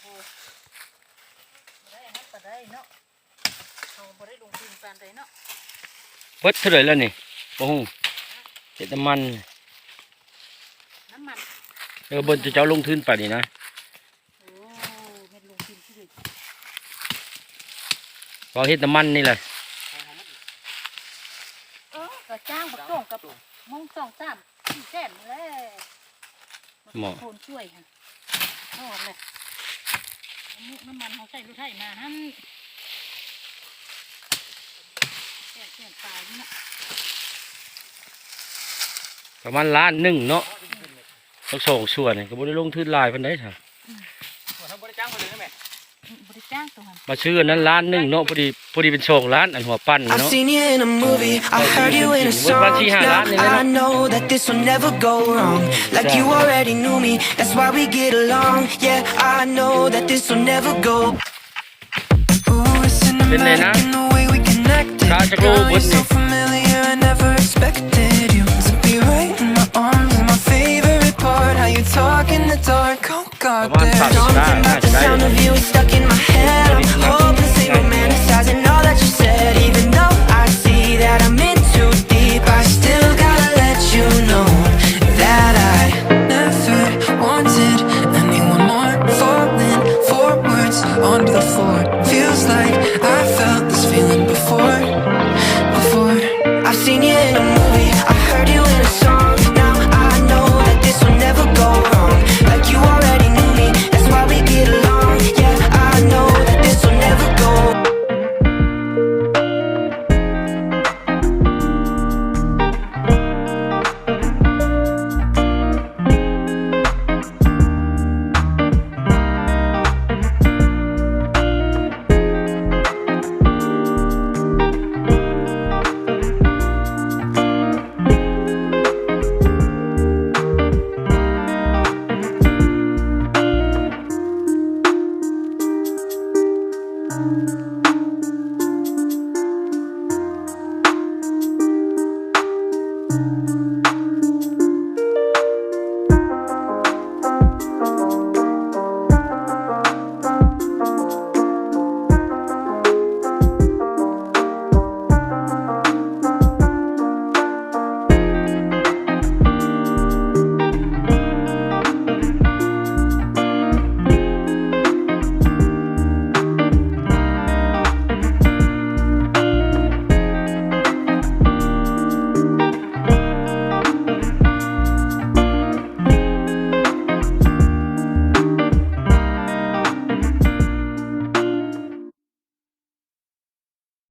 ບໍ່ໄດ້ ເຮົາກໍໄດ້ເນາະ ເຮົາບໍ່ໄດ້ລົງທຶນປານໃດເນາະ. ເບິດເທົ່າໃດແລ້ວນີ້? ບໍ່ຮູ້ ເຮັດນ້ຳມັນ ນ້ຳມັນ ເອີ ເບິ່ງເຈົ້າລົງທຶນປານນີ້ນະ. ໂອ້ ແມ່ນລົງທຶນທີ່ ເວົ້າເຮັດນ້ຳມັນນີ້ແຫຼະ. ເອີ ກໍຈ້າງບັກໂຈ່ງກັບມົງສອງສາມສີ່ແສນນີ້ແຫຼະ ໝໍ້ ໂຄນຊ່ວຍຫັ້ນ ພໍແຫຼະ. ນ້ຳມັນເຮົາໃສ່ລົດໄຖມາຫັ້ນ ແສນປາຍນີ້ນະ ປະມານລ້ານໜຶ່ງເນາະ. ທັງສອງສ່ວນນີ້ກໍບໍ່ໄດ້ລົງທຶນຫຼາຍປານໃດຊະ. ອືມ ບໍ່ໄດ້ຈ້າງເພິ່ນເລີຍແມ່. ອືມ ບໍ່ໄດ້ຈ້າງຕົວຫັ້ນ ມາຊື້ອັນນັ້ນລ້ານໜຶ່ງເນາະ ພໍດີ ພໍດີເປັນສອງລ້ານ ອັນຫົວປັ້ນນີ້ເນາະ. I've seen you in a movie, I heard you in a song. Now I know that this will never go wrong. Like you already knew me, that's why we get along. Yeah, I know that this will never go. Ooh, it's cinematic in the way we connected. Girl, you're so familiar, I never expected you to be right in my arms, in my favorite part. How you talk in the dark, oh God, there's something about the sound of you.